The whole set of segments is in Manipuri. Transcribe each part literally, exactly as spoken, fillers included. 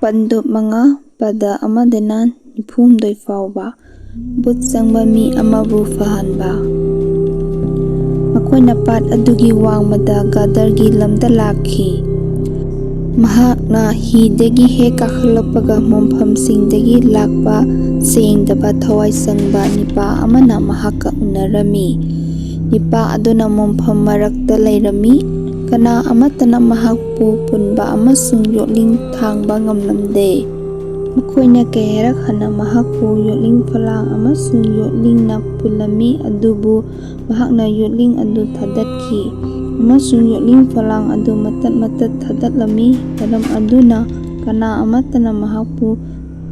ꯄꯟꯗꯨꯞ ꯃꯉꯥ, ꯄꯗ ꯑꯃꯗꯅ ꯅꯤꯐꯨꯍꯨꯝꯗꯣꯏ ꯐꯥꯎꯕ꯫ ꯚꯨꯠ ꯆꯪꯕ ꯃꯤ ꯑꯃꯕꯨ ꯐꯍꯟꯕ꯫ ꯃꯈꯣꯏꯅ ꯄꯥꯠ ꯑꯗꯨꯒꯤ ꯋꯥꯡꯃꯗ ꯒꯥꯗꯔꯒꯤ ꯂꯝꯗ ꯂꯥꯛꯈꯤ꯫ ꯃꯍꯥꯛꯅ ꯍꯤꯗꯒꯤ ꯍꯦꯛ ꯀꯥꯈꯠꯂꯛꯄꯒ, ꯃꯣꯟꯐꯝꯁꯤꯡꯗꯒꯤ ꯂꯥꯛꯄ ꯁꯦꯡꯗꯕ ꯊꯋꯥꯏ ꯆꯪꯕ ꯅꯤꯄꯥ ꯑꯃꯅ ꯃꯍꯥꯛꯀ ꯎꯅꯔꯝꯃꯤ꯫ ꯅꯤꯄꯥ ꯑꯗꯨꯅ ꯃꯣꯟꯐꯝ ꯃꯔꯛꯇ ꯂꯩꯔꯝꯃꯤ꯫ ꯀꯅꯥ ꯑꯃꯠꯇꯅ ꯃꯍꯥꯛꯄꯨ ꯄꯨꯟꯕ ꯑꯃꯁꯨꯡ ꯌꯣꯠꯂꯤꯡ ꯊꯥꯡꯕ ꯉꯝꯂꯝꯗꯦ꯫ ꯃꯈꯣꯏꯅ ꯀꯌꯥꯔꯛ ꯍꯟꯅ ꯃꯍꯥꯛꯄꯨ ꯌꯣꯠꯂꯤꯡ ꯐꯂꯥꯡ ꯑꯃꯁꯨꯡ ꯌꯣꯠꯂꯤꯡꯅ ꯄꯨꯜꯂꯝꯃꯤ, ꯑꯗꯨꯕꯨ ꯃꯍꯥꯛꯅ ꯌꯣꯠꯂꯤꯡ ꯑꯗꯨ ꯊꯥꯗꯠꯈꯤ, ꯑꯃꯁꯨꯡ ꯌꯣꯠꯂꯤꯡ ꯐꯂꯥꯡ ꯑꯗꯨ ꯃꯇꯠ ꯃꯇꯠ ꯊꯥꯗꯠꯂꯝꯃꯤ, ꯃꯔꯝ ꯑꯗꯨꯅ ꯀꯅꯥ ꯑꯃꯠꯇꯅ ꯃꯍꯥꯛꯄꯨ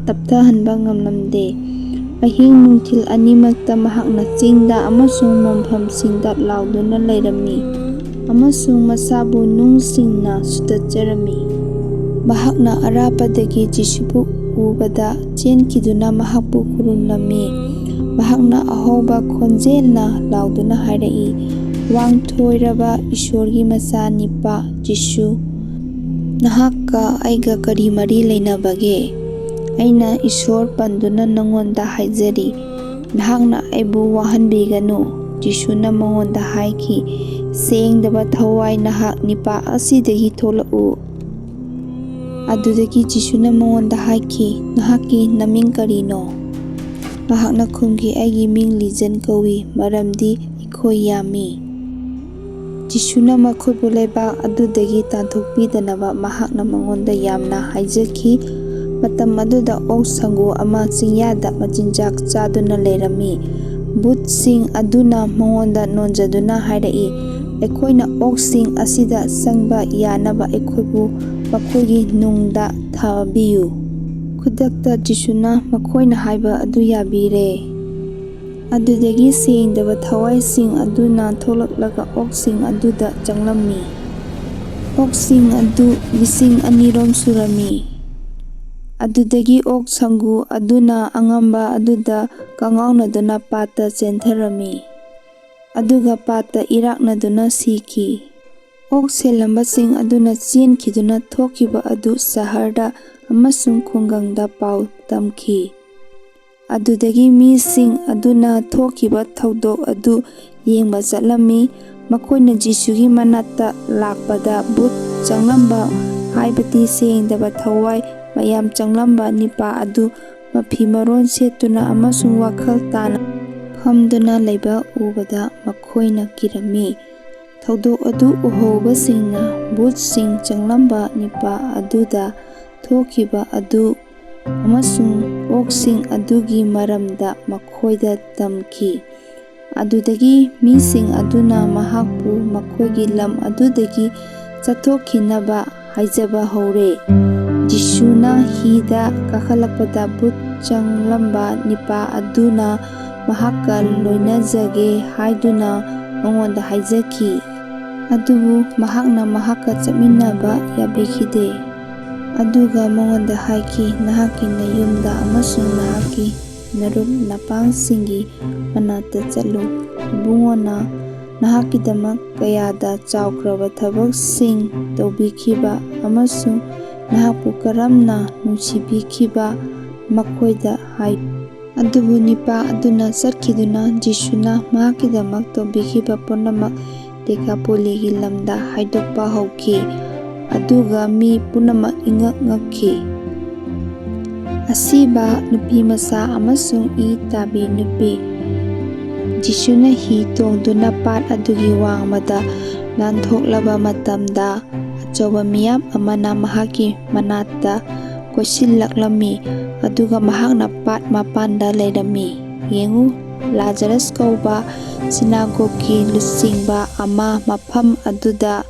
ꯇꯞꯊꯍꯟꯕ ꯉꯝꯂꯝꯗꯦ꯫ ꯑꯍꯤꯡ ꯅꯨꯡꯊꯤꯜ ꯑꯅꯤꯃꯛꯇ ꯃꯍꯥꯛꯅ ꯆꯤꯡꯗ ꯑꯃꯁꯨꯡ ꯃꯣꯟꯐꯝꯁꯤꯡꯗ ꯂꯥꯎꯗꯨꯅ ꯂꯩꯔꯝꯃꯤ, ꯑꯃꯁꯨꯡ ꯃꯁꯥꯕꯨ ꯅꯨꯡꯁꯤꯡꯅ ꯁꯨꯗꯠꯆꯔꯝꯃꯤ꯫ ꯃꯍꯥꯛꯅ ꯑꯔꯥꯞꯄꯗꯒꯤ ꯖꯤꯁꯨꯕꯨ ꯎꯕꯗ ꯆꯦꯟꯈꯤꯗꯨꯅ ꯃꯍꯥꯛꯄꯨ ꯈꯨꯔꯨꯝꯂꯝꯃꯤ꯫ ꯃꯍꯥꯛꯅ ꯑꯍꯧꯕ ꯈꯣꯟꯖꯦꯜꯅ ꯂꯥꯎꯗꯨꯅ ꯍꯥꯏꯔꯛꯏ, "ꯋꯥꯡꯊꯣꯏꯔꯕ ꯏꯁꯣꯔꯒꯤ ꯃꯆꯥ ꯅꯤꯄꯥ ꯖꯤꯁꯨ, ꯅꯍꯥꯛꯀ ꯑꯩꯒ ꯀꯔꯤ ꯃꯔꯤ ꯂꯩꯅꯕꯒꯦ? ꯑꯩꯅ ꯏꯁꯣꯔ ꯄꯟꯗꯨꯅ ꯅꯉꯣꯟꯗ ꯍꯥꯏꯖꯔꯤ, ꯅꯍꯥꯛꯅ ꯑꯩꯕꯨ ꯋꯥꯍꯟꯕꯤꯒꯅꯨ꯫" ꯖꯤꯁꯨꯅ ꯃꯉꯣꯟꯗ ꯍꯥꯏꯈꯤ, "ꯁꯦꯡꯗꯕ ꯊꯋꯥꯏ ꯅꯍꯥꯛ, ꯅꯤꯄꯥ ꯑꯁꯤꯗꯒꯤ ꯊꯣꯛꯂꯛꯎ!" ꯑꯗꯨꯗꯒꯤ ꯖꯤꯁꯨꯅ ꯃꯉꯣꯟꯗ ꯍꯥꯏꯈꯤ, "ꯅꯍꯥꯛꯀꯤ ꯅꯃꯤꯡ ꯀꯔꯤꯅꯣ?" ꯃꯍꯥꯛꯅ ꯈꯨꯝꯈꯤ, "ꯑꯩꯒꯤ ꯃꯤꯡ ꯂꯤꯖꯟ ꯀꯧꯏ, ꯃꯔꯝꯗꯤ ꯑꯩꯈꯣꯏ ꯌꯥꯝꯃꯤ꯫" ꯖꯤꯁꯨꯅ ꯃꯈꯣꯏꯕꯨ ꯂꯩꯕꯥꯛ ꯑꯗꯨꯗꯒꯤ ꯇꯥꯟꯊꯣꯛꯄꯤꯗꯅꯕ ꯃꯍꯥꯛꯅ ꯃꯉꯣꯟꯗ ꯌꯥꯝꯅ ꯍꯥꯏꯖꯈꯤ꯫ ꯃꯇꯝ ꯑꯗꯨꯗ ꯑꯣꯛ ꯁꯪꯒꯨ ꯑꯃ ꯆꯤꯡꯌꯥꯗ ꯃꯆꯤꯟꯖꯥꯛ ꯆꯥꯗꯨꯅ ꯂꯩꯔꯝꯃꯤ꯫ ꯚꯨꯠꯁꯤꯡ ꯑꯗꯨꯅ ꯃꯉꯣꯟꯗ ꯅꯣꯟꯖꯗꯨꯅ ꯍꯥꯏꯔꯛꯏ, "ꯑꯩꯈꯣꯏꯅ ꯑꯣꯛꯁꯤꯡ ꯑꯁꯤꯗ ꯆꯪꯕ ꯌꯥꯅꯕ ꯑꯩꯈꯣꯏꯕꯨ ꯃꯈꯣꯏꯒꯤ ꯅꯨꯡꯗ ꯊꯥꯕꯤꯌꯨ꯫" ꯈꯨꯗꯛꯇ ꯖꯤꯁꯨꯅ ꯃꯈꯣꯏꯅ ꯍꯥꯏꯕ ꯑꯗꯨ ꯌꯥꯕꯤꯔꯦ꯫ ꯑꯗꯨꯗꯒꯤ ꯁꯦꯡꯗꯕ ꯊꯋꯥꯏꯁꯤꯡ ꯑꯗꯨꯅ ꯊꯣꯛꯂꯛꯂꯒ ꯑꯣꯛꯁꯤꯡ ꯑꯗꯨꯗ ꯆꯪꯂꯝꯃꯤ꯫ ꯑꯣꯛꯁꯤꯡ ꯑꯗꯨ ꯂꯤꯁꯤꯡ ꯑꯅꯤꯔꯣꯝ ꯁꯨꯔꯝꯃꯤ꯫ ꯑꯗꯨꯗꯒꯤ ꯑꯣꯛ ꯁꯪꯒꯨ ꯑꯗꯨꯅ ꯑꯉꯝꯕ ꯑꯗꯨꯗ ꯀꯉꯥꯎꯅꯗꯨꯅ ꯄꯥꯠꯇ ꯆꯦꯟꯊꯔꯝꯃꯤ, ꯑꯗꯨꯒ ꯄꯥꯠꯇ ꯏꯔꯥꯛꯅꯗꯨꯅ ꯁꯤꯈꯤ꯫ ꯑꯣꯛ ꯁꯦꯜꯂꯝꯕꯁꯤꯡ ꯑꯗꯨꯅ ꯆꯦꯟꯈꯤꯗꯨꯅ ꯊꯣꯛꯈꯤꯕ ꯑꯗꯨ ꯁꯍꯔꯗ ꯑꯃꯁꯨꯡ ꯈꯨꯡꯒꯪꯗ ꯄꯥꯎ ꯇꯝꯈꯤ꯫ ꯑꯗꯨꯗꯒꯤ ꯃꯤꯁꯤꯡ ꯑꯗꯨꯅ ꯊꯣꯛꯈꯤꯕ ꯊꯧꯗꯣꯛ ꯑꯗꯨ ꯌꯦꯡꯕ ꯆꯠꯂꯝꯃꯤ꯫ ꯃꯈꯣꯏꯅ ꯖꯤꯁꯨꯒꯤ ꯃꯅꯥꯛꯇ ꯂꯥꯛꯄꯗ ꯚꯨꯠ ꯆꯪꯂꯝꯕ, ꯍꯥꯏꯕꯗꯤ ꯁꯦꯡꯗꯕ ꯊꯋꯥꯏ ꯃꯌꯥꯝ ꯆꯪꯂꯝꯕ ꯅꯤꯄꯥ ꯑꯗꯨ ꯃꯐꯤ ꯃꯔꯣꯟ ꯁꯦꯠꯇꯨꯅ ꯑꯃꯁꯨꯡ ꯋꯥꯈꯜ ꯇꯥꯅ ꯐꯝꯗꯨꯅ ꯂꯩꯕ ꯎꯕꯗ ꯃꯈꯣꯏꯅ ꯀꯤꯔꯝꯃꯤ꯫ ꯊꯧꯗꯣꯛ ꯑꯗꯨ ꯎꯍꯧꯕꯁꯤꯡꯅ ꯚꯨꯠꯁꯤꯡ ꯆꯪꯂꯝꯕ ꯅꯤꯄꯥ ꯑꯗꯨꯗ ꯊꯣꯛꯈꯤꯕ ꯑꯗꯨ ꯑꯃꯁꯨꯡ ꯑꯣꯛꯁꯤꯡ ꯑꯗꯨꯒꯤ ꯃꯔꯝꯗ ꯃꯈꯣꯏꯗ ꯇꯝꯈꯤ꯫ ꯑꯗꯨꯗꯒꯤ ꯃꯤꯁꯤꯡ ꯑꯗꯨꯅ ꯃꯍꯥꯛꯄꯨ ꯃꯈꯣꯏꯒꯤ ꯂꯝ ꯑꯗꯨꯗꯒꯤ ꯆꯠꯊꯣꯛꯈꯤꯅꯕ ꯍꯥꯏꯖꯕ ꯍꯧꯔꯦ꯫ ꯖꯤꯁꯨꯅ ꯍꯤꯗ ꯀꯥꯈꯠꯂꯛꯄꯗ ꯚꯨꯠ ꯆꯪꯂꯝꯕ ꯅꯤꯄꯥ ꯑꯗꯨꯅ ꯃꯍꯥꯛꯀ ꯂꯣꯏꯅꯖꯒꯦ ꯍꯥꯏꯗꯨꯅ ꯃꯉꯣꯟꯗ ꯍꯥꯏꯖꯈꯤ꯫ ꯑꯗꯨꯕꯨ ꯃꯍꯥꯛꯅ ꯃꯍꯥꯛꯀ ꯆꯠꯃꯤꯟꯅꯕ ꯌꯥꯕꯤꯈꯤꯗꯦ꯫ ꯑꯗꯨꯒ ꯃꯉꯣꯟꯗ ꯍꯥꯏꯈꯤ, "ꯅꯍꯥꯛꯀꯤ ꯅꯌꯨꯝꯗ ꯑꯃꯁꯨꯡ ꯅꯍꯥꯛꯀꯤ ꯅꯔꯨꯞ ꯅꯄꯥꯡꯁꯤꯡꯒꯤ ꯃꯅꯥꯛꯇ ꯆꯠꯂꯨ꯫ ꯏꯕꯨꯡꯉꯣꯅ ꯅꯍꯥꯛꯀꯤꯗꯃꯛ ꯀꯌꯥꯗ ꯆꯥꯎꯈ꯭ꯔꯕ ꯊꯕꯛꯁꯤꯡ ꯇꯧꯕꯤꯈꯤꯕ ꯑꯃꯁꯨꯡ ꯅꯍꯥꯛꯄꯨ ꯀꯔꯝꯅ ꯅꯨꯡꯁꯤꯕꯤꯈꯤꯕ ꯃꯈꯣꯏꯗ ꯍꯥꯏꯌꯨ꯫" ꯑꯗꯨꯕꯨ ꯅꯤꯄꯥ ꯑꯗꯨꯅ ꯆꯠꯈꯤꯗꯨꯅ ꯖꯤꯁꯨꯅ ꯃꯍꯥꯛꯀꯤꯗꯃꯛ ꯇꯧꯕꯤꯈꯤꯕ ꯄꯨꯝꯅꯃꯛ ꯗꯦꯀꯥꯄꯣꯂꯤꯒꯤ ꯂꯝꯗ ꯍꯥꯏꯗꯣꯛꯄ ꯍꯧꯈꯤ꯫ ꯑꯗꯨꯒ ꯃꯤ ꯄꯨꯝꯅꯃꯛ ꯏꯉꯛ ꯉꯛꯈꯤ꯫ ꯑꯁꯤꯕ ꯅꯨꯄꯤ ꯃꯆꯥ ꯑꯃꯁꯨꯡ ꯏ ꯇꯥꯕꯤ ꯅꯨꯄꯤ꯫ ꯖꯤꯁꯨꯅ ꯍꯤ ꯇꯣꯡꯗꯨꯅ ꯄꯥꯠ ꯑꯗꯨꯒꯤ ꯋꯥꯡꯃꯗ ꯂꯥꯟꯊꯣꯛꯂꯕ ꯃꯇꯝꯗ, ꯑꯆꯧꯕ ꯃꯤꯌꯥꯝ ꯑꯃꯅ ꯃꯍꯥꯛꯀꯤ ꯃꯅꯥꯛꯇ ꯀꯣꯏꯁꯤꯜꯂꯛꯂꯝꯃꯤ, ꯑꯗꯨꯒ ꯃꯍꯥꯛꯅ ꯄꯥꯠ ꯃꯄꯥꯟꯗ ꯂꯩꯔꯝꯃꯤ꯫ ꯌꯦꯡꯉꯨ, ꯂꯥꯖꯔꯁ ꯀꯧꯕ ꯁꯤꯅꯥꯒꯣꯒꯀꯤ ꯂꯨꯆꯤꯡꯕ ꯑꯃ ꯃꯐꯝ ꯑꯗꯨꯗ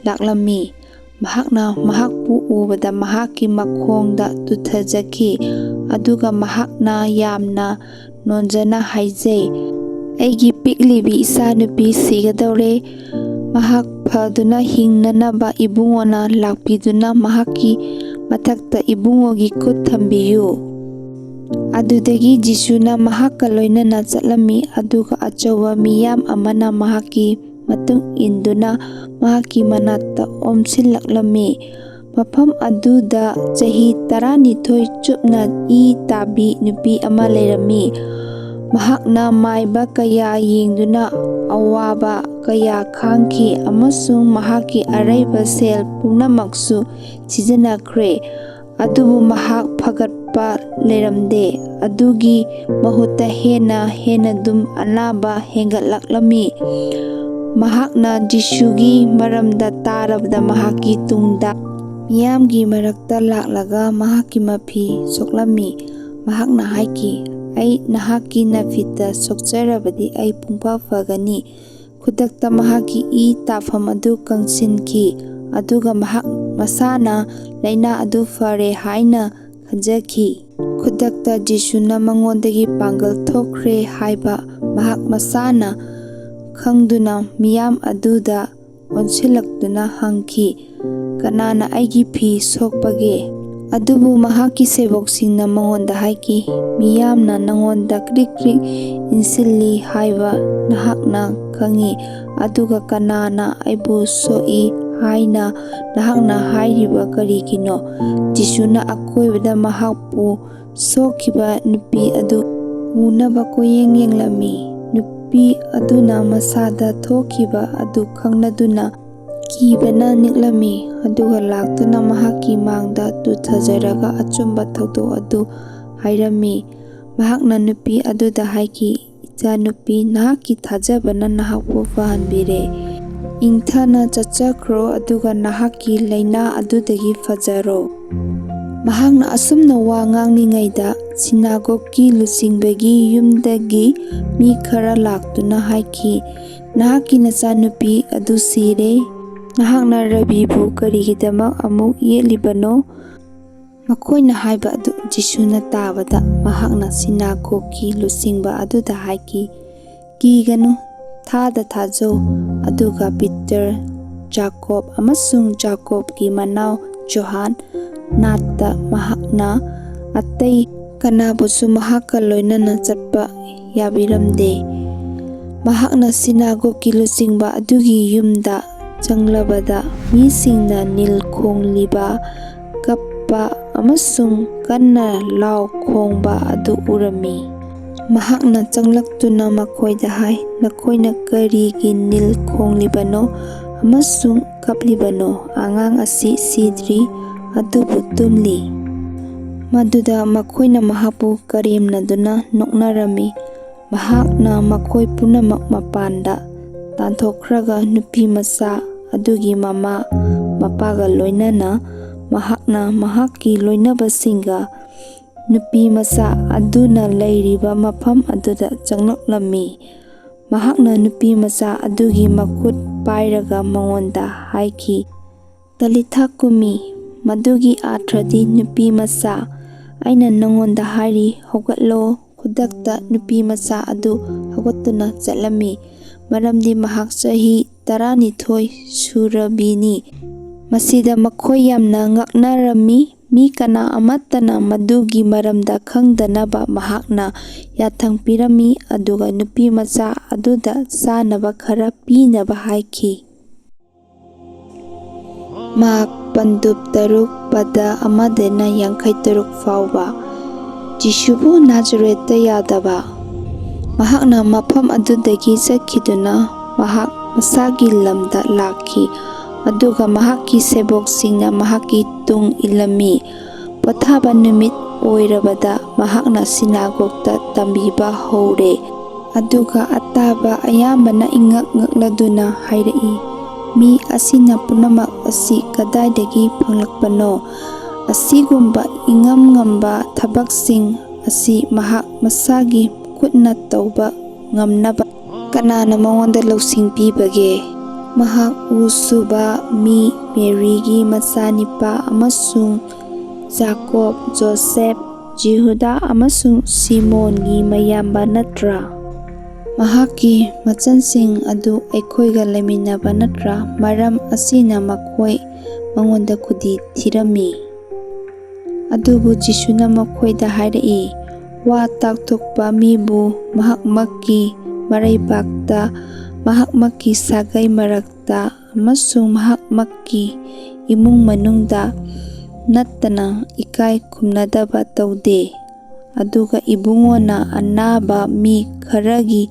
ꯂꯥꯛꯂꯝꯃꯤ꯫ ꯃꯍꯥꯛꯅ ꯃꯍꯥꯛꯄꯨ ꯎꯕꯗ ꯃꯍꯥꯛꯀꯤ ꯃꯈꯣꯡꯗ ꯇꯨꯊꯖꯈꯤ, ꯑꯗꯨꯒ ꯃꯍꯥꯛꯅ ꯌꯥꯝꯅ ꯅꯣꯟꯖꯅ ꯍꯥꯏꯖꯩ, "ꯑꯩꯒꯤ ꯄꯤꯛꯂꯤꯕꯤ ꯏꯆꯥꯅꯨꯄꯤ ꯁꯤꯒꯗꯧꯔꯦ꯫ ꯃꯍꯥꯛ ꯐꯗꯨꯅ ꯍꯤꯡꯅꯅꯕ ꯏꯕꯨꯡꯉꯣꯅ ꯂꯥꯛꯄꯤꯗꯨꯅ ꯃꯍꯥꯛꯀꯤ ꯃꯊꯛꯇ ꯏꯕꯨꯡꯉꯣꯒꯤ ꯈꯨꯠ ꯊꯝꯕꯤꯌꯨ꯫" ꯑꯗꯨꯗꯒꯤ ꯖꯤꯁꯨꯅ ꯃꯍꯥꯛꯀ ꯂꯣꯏꯅꯅ ꯆꯠꯂꯝꯃꯤ, ꯑꯗꯨꯒ ꯑꯆꯧꯕ ꯃꯤꯌꯥꯝ ꯑꯃꯅ ꯃꯍꯥꯛꯀꯤ ꯃꯇꯨꯡ ꯏꯟꯗꯨꯅ ꯃꯍꯥꯛꯀꯤ ꯃꯅꯥꯛꯇ ꯑꯣꯝꯁꯤꯜꯂꯛꯂꯝꯃꯤ꯫ ꯃꯐꯝ ꯑꯗꯨꯗ ꯆꯍꯤ ꯇꯔꯥꯅꯤꯊꯣꯏ ꯆꯨꯞꯅ ꯏ ꯇꯥꯕꯤ ꯅꯨꯄꯤ ꯑꯃ ꯂꯩꯔꯝꯃꯤ꯫ ꯃꯍꯥꯛꯅ ꯃꯥꯏꯕ ꯀꯌꯥ ꯌꯦꯡꯗꯨꯅ ꯑꯋꯥꯕ ꯀꯌꯥ ꯈꯥꯡꯈꯤ ꯑꯃꯁꯨꯡ ꯃꯍꯥꯛꯀꯤ ꯑꯔꯩꯕ ꯁꯦꯜ ꯄꯨꯝꯅꯃꯛꯁꯨ ꯁꯤꯖꯤꯟꯅꯈ꯭ꯔꯦ꯫ ꯑꯗꯨꯕꯨ ꯃꯍꯥꯛ ꯐꯒꯠꯄ ꯂꯩꯔꯝꯗꯦ꯫ ꯑꯗꯨꯒꯤ ꯃꯍꯨꯠꯇ ꯍꯦꯟꯅ ꯍꯦꯟꯅ ꯑꯗꯨꯝ ꯑꯅꯥꯕ ꯍꯦꯟꯒꯠꯂꯛꯂꯝꯃꯤ꯫ ꯃꯍꯥꯛꯅ ꯖꯤꯁꯨꯒꯤ ꯃꯔꯝꯗ ꯇꯥꯔꯕꯗ ꯃꯍꯥꯛꯀꯤ ꯇꯨꯡꯗ ꯃꯤꯌꯥꯝꯒꯤ ꯃꯔꯛꯇ ꯂꯥꯛꯂꯒ ꯃꯍꯥꯛꯀꯤ ꯃꯐꯤ ꯁꯣꯛꯂꯝꯃꯤ꯫ ꯃꯍꯥꯛꯅ ꯍꯥꯏꯈꯤ, "ꯑꯩ ꯅꯍꯥꯛꯀꯤ ꯅꯐꯤꯠꯇ ꯁꯣꯛꯆꯔꯕꯗꯤ ꯑꯩ ꯄꯨꯡꯐ ꯐꯒꯅꯤ"꯫ ꯈꯨꯗꯛꯇ ꯃꯍꯥꯛꯀꯤ ꯏ ꯇꯥꯐꯝ ꯑꯗꯨ ꯀꯪꯁꯤꯟꯈꯤ, ꯑꯗꯨꯒ ꯃꯍꯥꯛ ꯃꯁꯥꯅ ꯂꯥꯏꯅꯥ ꯑꯗꯨ ꯐꯔꯦ ꯍꯥꯏꯅ ꯈꯟꯖꯈꯤ꯫ ꯈꯨꯗꯛꯇ ꯖꯤꯁꯨꯅ ꯃꯉꯣꯟꯗꯒꯤ ꯄꯥꯡꯒꯜ ꯊꯣꯛꯈ꯭ꯔꯦ ꯍꯥꯏꯕ ꯃꯍꯥꯛ ꯃꯁꯥꯅ ꯈꯪꯗꯨꯅ ꯃꯤꯌꯥꯝ ꯑꯗꯨꯗ ꯑꯣꯟꯁꯤꯜꯂꯛꯇꯨꯅ ꯍꯪꯈꯤ, "ꯀꯅꯥꯅ ꯑꯩꯒꯤ ꯐꯤ ꯁꯣꯛꯄꯒꯦ?" ꯑꯗꯨꯕꯨ ꯃꯍꯥꯛꯀꯤ ꯁꯦꯕꯣꯛꯁꯤꯡꯅ ꯃꯉꯣꯟꯗ ꯍꯥꯏꯈꯤ, "ꯃꯤꯌꯥꯝꯅ ꯅꯉꯣꯟꯗ ꯀ꯭ꯔꯤꯛ ꯀ꯭ꯔꯤꯛ ꯏꯟꯁꯤꯜꯂꯤ ꯍꯥꯏꯕ ꯅꯍꯥꯛꯅ ꯈꯪꯏ, ꯑꯗꯨꯒ ꯀꯅꯥꯅ ꯑꯩꯕꯨ ꯁꯣꯛꯏ ꯍꯥꯏꯅ ꯅꯍꯥꯛꯅ ꯍꯥꯏꯔꯤꯕ ꯀꯔꯤꯒꯤꯅꯣ?" ꯖꯤꯁꯨꯅ ꯑꯀꯣꯏꯕꯗ ꯃꯍꯥꯛꯄꯨ ꯁꯣꯛꯈꯤꯕ ꯅꯨꯄꯤ ꯑꯗꯨ ꯎꯅꯕ ꯀꯣꯏꯌꯦꯡ ꯌꯦꯡꯂꯝꯃꯤ꯫ ꯅꯨꯄꯤ ꯑꯗꯨꯅ ꯃꯁꯥꯗ ꯊꯣꯛꯈꯤꯕ ꯑꯗꯨ ꯈꯪꯂꯗꯨꯅ ꯀꯤꯕꯅ ꯅꯤꯛꯂꯝꯃꯤ, ꯑꯗꯨꯒ ꯂꯥꯛꯇꯨꯅ ꯃꯍꯥꯛꯀꯤ ꯃꯥꯡꯗ ꯇꯨꯊꯖꯔꯒ ꯑꯆꯨꯝꯕ ꯊꯧꯗꯣꯛ ꯑꯗꯨ ꯍꯥꯏꯔꯝꯃꯤ꯫ ꯃꯍꯥꯛꯅ ꯅꯨꯄꯤ ꯑꯗꯨꯗ ꯍꯥꯏꯈꯤ, "ꯏꯆꯥꯅꯨꯄꯤ, ꯅꯍꯥꯛꯀꯤ ꯊꯥꯖꯕꯅ ꯅꯍꯥꯛꯄꯨ ꯐꯍꯟꯕꯤꯔꯦ꯫ ꯏꯪꯊꯅ ꯆꯠꯆꯈ꯭ꯔꯣ, ꯑꯗꯨꯒ ꯅꯍꯥꯛꯀꯤ ꯂꯥꯏꯅꯥ ꯑꯗꯨꯗꯒꯤ ꯐꯖꯔꯣ"꯫ ꯃꯍꯥꯛꯅ ꯑꯁꯨꯝꯅ ꯋꯥ ꯉꯥꯡꯂꯤꯉꯩꯗ ꯁꯤꯅꯥꯒꯣꯒꯀꯤ ꯂꯨꯆꯤꯡꯕꯒꯤ ꯌꯨꯝꯗꯒꯤ ꯃꯤ ꯈꯔ ꯂꯥꯛꯇꯨꯅ ꯍꯥꯏꯈꯤ, "ꯅꯍꯥꯛꯀꯤ ꯅꯆꯥꯅꯨꯄꯤ ꯑꯗꯨ ꯁꯤꯔꯦ꯫ ꯅꯍꯥꯛꯅ ꯔꯕꯤꯕꯨ ꯀꯔꯤꯒꯤꯗꯃꯛ ꯑꯃꯨꯛ ꯌꯦꯠꯂꯤꯕꯅꯣ?" ꯃꯈꯣꯏꯅ ꯍꯥꯏꯕ ꯑꯗꯨ ꯖꯤꯁꯨꯅ ꯇꯥꯕꯗ, ꯃꯍꯥꯛꯅ ꯁꯤꯅꯥꯒꯣꯒꯀꯤ ꯂꯨꯆꯤꯡꯕ ꯑꯗꯨꯗ ꯍꯥꯏꯈꯤ, "ꯀꯤꯒꯅꯨ, ꯊꯥꯗ ꯊꯥꯖꯧ, ꯑꯗꯨꯒ ꯄꯤꯇꯔ, ꯖꯥꯀꯣꯕ ꯑꯃꯁꯨꯡ ꯖꯥꯀꯣꯕꯀꯤ ꯃꯅꯥꯎ ꯖꯣꯍꯥꯟ ꯅꯠꯇꯅ ꯃꯍꯥꯛꯅ ꯑꯇꯩ ꯀꯅꯥꯕꯨꯁꯨ ꯃꯍꯥꯛꯀ ꯂꯣꯏꯅꯅ ꯆꯠꯄ ꯌꯥꯕꯤꯔꯝꯗꯦ"꯫ ꯃꯍꯥꯛꯅ ꯁꯤꯅꯥꯒꯣꯒꯀꯤ ꯂꯨꯆꯤꯡꯕ ꯑꯗꯨꯒꯤ ꯌꯨꯝꯗ ꯆꯪꯂꯕꯗ, ꯃꯤꯁꯤꯡꯅ ꯅꯤꯜ ꯈꯣꯡꯂꯤꯕ, ꯀꯞꯄ ꯑꯃꯁꯨꯡ ꯀꯟꯅ ꯂꯥꯎ ꯈꯣꯡꯕ ꯑꯗꯨ ꯎꯔꯝꯃꯤ꯫ ꯃꯍꯥꯛꯅ ꯆꯪꯂꯛꯇꯨꯅ ꯃꯈꯣꯏꯗ ꯍꯥꯏ, "ꯅꯈꯣꯏꯅ ꯀꯔꯤꯒꯤ ꯅꯤꯜ ꯈꯣꯡꯂꯤꯕꯅꯣ ꯑꯃꯁꯨꯡ ꯀꯞꯂꯤꯕꯅꯣ? ꯑꯉꯥꯡ ꯑꯁꯤ ꯁꯤꯗ꯭ꯔꯤ, ꯑꯗꯨꯕꯨ ꯇꯨꯝꯂꯤ꯫" ꯃꯗꯨꯗ ꯃꯈꯣꯏꯅ ꯃꯍꯥꯛꯄꯨ ꯀꯔꯦꯝꯅꯗꯨꯅ ꯅꯣꯛꯅꯔꯝꯃꯤ꯫ ꯃꯍꯥꯛꯅ ꯃꯈꯣꯏ ꯄꯨꯝꯅꯃꯛ ꯃꯄꯥꯟꯗ ꯇꯥꯟꯊꯣꯛꯈ꯭ꯔꯒ, ꯅꯨꯄꯤ ꯃꯆꯥ ꯑꯗꯨꯒꯤ ꯃꯃꯥ ꯃꯄꯥꯒ ꯂꯣꯏꯅꯅ ꯃꯍꯥꯛꯅ ꯃꯍꯥꯛꯀꯤ ꯂꯣꯏꯅꯕꯁꯤꯡꯒ ꯅꯨꯄꯤ ꯃꯆꯥ ꯑꯗꯨꯅ ꯂꯩꯔꯤꯕ ꯃꯐꯝ ꯑꯗꯨꯗ ꯆꯪꯂꯛꯂꯝꯃꯤ꯫ ꯃꯍꯥꯛꯅ ꯅꯨꯄꯤ ꯃꯆꯥ ꯑꯗꯨꯒꯤ ꯃꯈꯨꯠ ꯄꯥꯏꯔꯒ ꯃꯉꯣꯟꯗ ꯍꯥꯏꯈꯤ, "ꯇꯂꯤꯊꯥ ꯀꯨꯃꯤ", ꯃꯗꯨꯒꯤ ꯑꯥꯔꯊꯗꯤ, "ꯅꯨꯄꯤ ꯃꯆꯥ, ꯑꯩꯅ ꯅꯉꯣꯟꯗ ꯍꯥꯏꯔꯤ, ꯍꯧꯒꯠꯂꯣ꯫" ꯈꯨꯗꯛꯇ ꯅꯨꯄꯤ ꯃꯆꯥ ꯑꯗꯨ ꯍꯧꯒꯠꯇꯨꯅ ꯆꯠꯂꯝꯃꯤ, ꯃꯔꯝꯗꯤ ꯃꯍꯥꯛ ꯆꯍꯤ ꯇꯔꯥꯅꯤꯊꯣꯏ ꯁꯨꯔꯕꯤꯅꯤ꯫ ꯃꯁꯤꯗ ꯃꯈꯣꯏ ꯌꯥꯝꯅ ꯉꯛꯅꯔꯝꯃꯤ꯫ ꯃꯤ ꯀꯅꯥ ꯑꯃꯠꯇꯅ ꯃꯗꯨꯒꯤ ꯃꯔꯝꯗ ꯈꯪꯗꯅꯕ ꯃꯍꯥꯛꯅ ꯌꯥꯊꯪ ꯄꯤꯔꯝꯃꯤ, ꯑꯗꯨꯒ ꯅꯨꯄꯤ ꯃꯆꯥ ꯑꯗꯨꯗ ꯆꯥꯅꯕ ꯈꯔ ꯄꯤꯅꯕ ꯍꯥꯏꯈꯤ꯫ ꯃꯥꯔꯛ ꯄꯟꯗꯨꯞ ꯇꯔꯨꯛ, ꯄꯗ ꯑꯃꯗꯩꯅ ꯌꯥꯡꯈꯩ ꯇꯔꯨꯛ ꯐꯥꯎꯕ꯫ ꯖꯤꯁꯨꯕꯨ ꯅꯥꯖꯔꯦꯠꯇ ꯌꯥꯗꯕ꯫ ꯃꯍꯥꯛꯅ ꯃꯐꯝ ꯑꯗꯨꯗꯒꯤ ꯆꯠꯈꯤꯗꯨꯅ ꯃꯍꯥꯛ ꯃꯁꯥꯒꯤ ꯂꯝꯗ ꯂꯥꯛꯈꯤ, ꯑꯗꯨꯒ ꯃꯍꯥꯛꯀꯤ ꯁꯦꯕꯣꯛꯁꯤꯡꯅ ꯃꯍꯥꯛꯀꯤ ꯇꯨꯡ ꯏꯜꯂꯝꯃꯤ꯫ ꯄꯣꯊꯥꯕ ꯅꯨꯃꯤꯠ ꯑꯣꯏꯔꯕꯗ ꯃꯍꯥꯛꯅ ꯁꯤꯅꯥꯒꯣꯒꯇ ꯇꯝꯕꯤꯕ ꯍꯧꯔꯦ꯫ ꯑꯗꯨꯒ ꯑꯇꯥꯕ ꯑꯌꯥꯝꯕꯅ ꯏꯉꯛ ꯉꯛꯂꯗꯨꯅ ꯍꯥꯏꯔꯛꯏ, "ꯃꯤ ꯑꯁꯤꯅ ꯄꯨꯝꯅꯃꯛ ꯑꯁꯤ ꯀꯗꯥꯏꯗꯒꯤ ꯐꯪꯂꯛꯄꯅꯣ? ꯑꯁꯤꯒꯨꯝꯕ ꯏꯉꯝ ꯉꯝꯕ ꯊꯕꯛꯁꯤꯡ ꯑꯁꯤ ꯃꯍꯥꯛ ꯃꯁꯥꯒꯤ ꯈꯨꯠꯅ ꯇꯧꯕ ꯉꯝꯅꯕ ꯀꯅꯥꯅ ꯃꯉꯣꯟꯗ ꯂꯧꯁꯤꯡ ꯄꯤꯕꯒꯦ? ꯃꯍꯥꯛ ꯎ ꯁꯨꯕ ꯃꯤ ꯃꯦꯔꯤꯒꯤ ꯃꯆꯥꯅꯤꯄꯥ ꯑꯃꯁꯨꯡ ꯖꯥꯀꯣꯕ, ꯖꯣꯁꯦꯐ, ꯖꯤꯍꯨꯗꯥ ꯑꯃꯁꯨꯡ ꯁꯤꯃꯣꯟꯒꯤ ꯃꯌꯥꯝꯕ ꯅꯠꯇ꯭ꯔꯥ? ꯃꯍꯥꯛꯀꯤ ꯃꯆꯟꯁꯤꯡ ꯑꯗꯨ ꯑꯩꯈꯣꯏꯒ ꯂꯩꯃꯤꯟꯅꯕ ꯅꯠꯇ꯭ꯔꯥ? ꯃꯔꯝ ꯑꯁꯤꯅ ꯃꯈꯣꯏ ꯃꯉꯣꯟꯗ ꯈꯨꯗꯤ ꯊꯤꯔꯝꯃꯤ꯫" ꯑꯗꯨꯕꯨ ꯖꯤꯁꯨꯅ ꯃꯈꯣꯏꯗ ꯍꯥꯏꯔꯛꯏ, "ꯋꯥ ꯇꯥꯛꯊꯣꯛꯄ ꯃꯤꯕꯨ ꯃꯍꯥꯛꯃꯛꯀꯤ ꯃꯔꯩꯕꯥꯛꯇ, ꯃꯍꯥꯛꯃꯛꯀꯤ ꯁꯥꯒꯩ ꯃꯔꯛꯇ ꯑꯃꯁꯨꯡ ꯃꯍꯥꯛꯃꯛꯀꯤ ꯏꯃꯨꯡ ꯃꯅꯨꯡꯗ ꯅꯠꯇꯅ ꯏꯀꯥꯏ ꯈꯨꯝꯅꯗꯕ ꯇꯧꯗꯦ꯫ ꯑꯗꯨꯒ ꯏꯕꯨꯡꯉꯣꯅ ꯑꯅꯥꯕ ꯃꯤ ꯈꯔꯒꯤ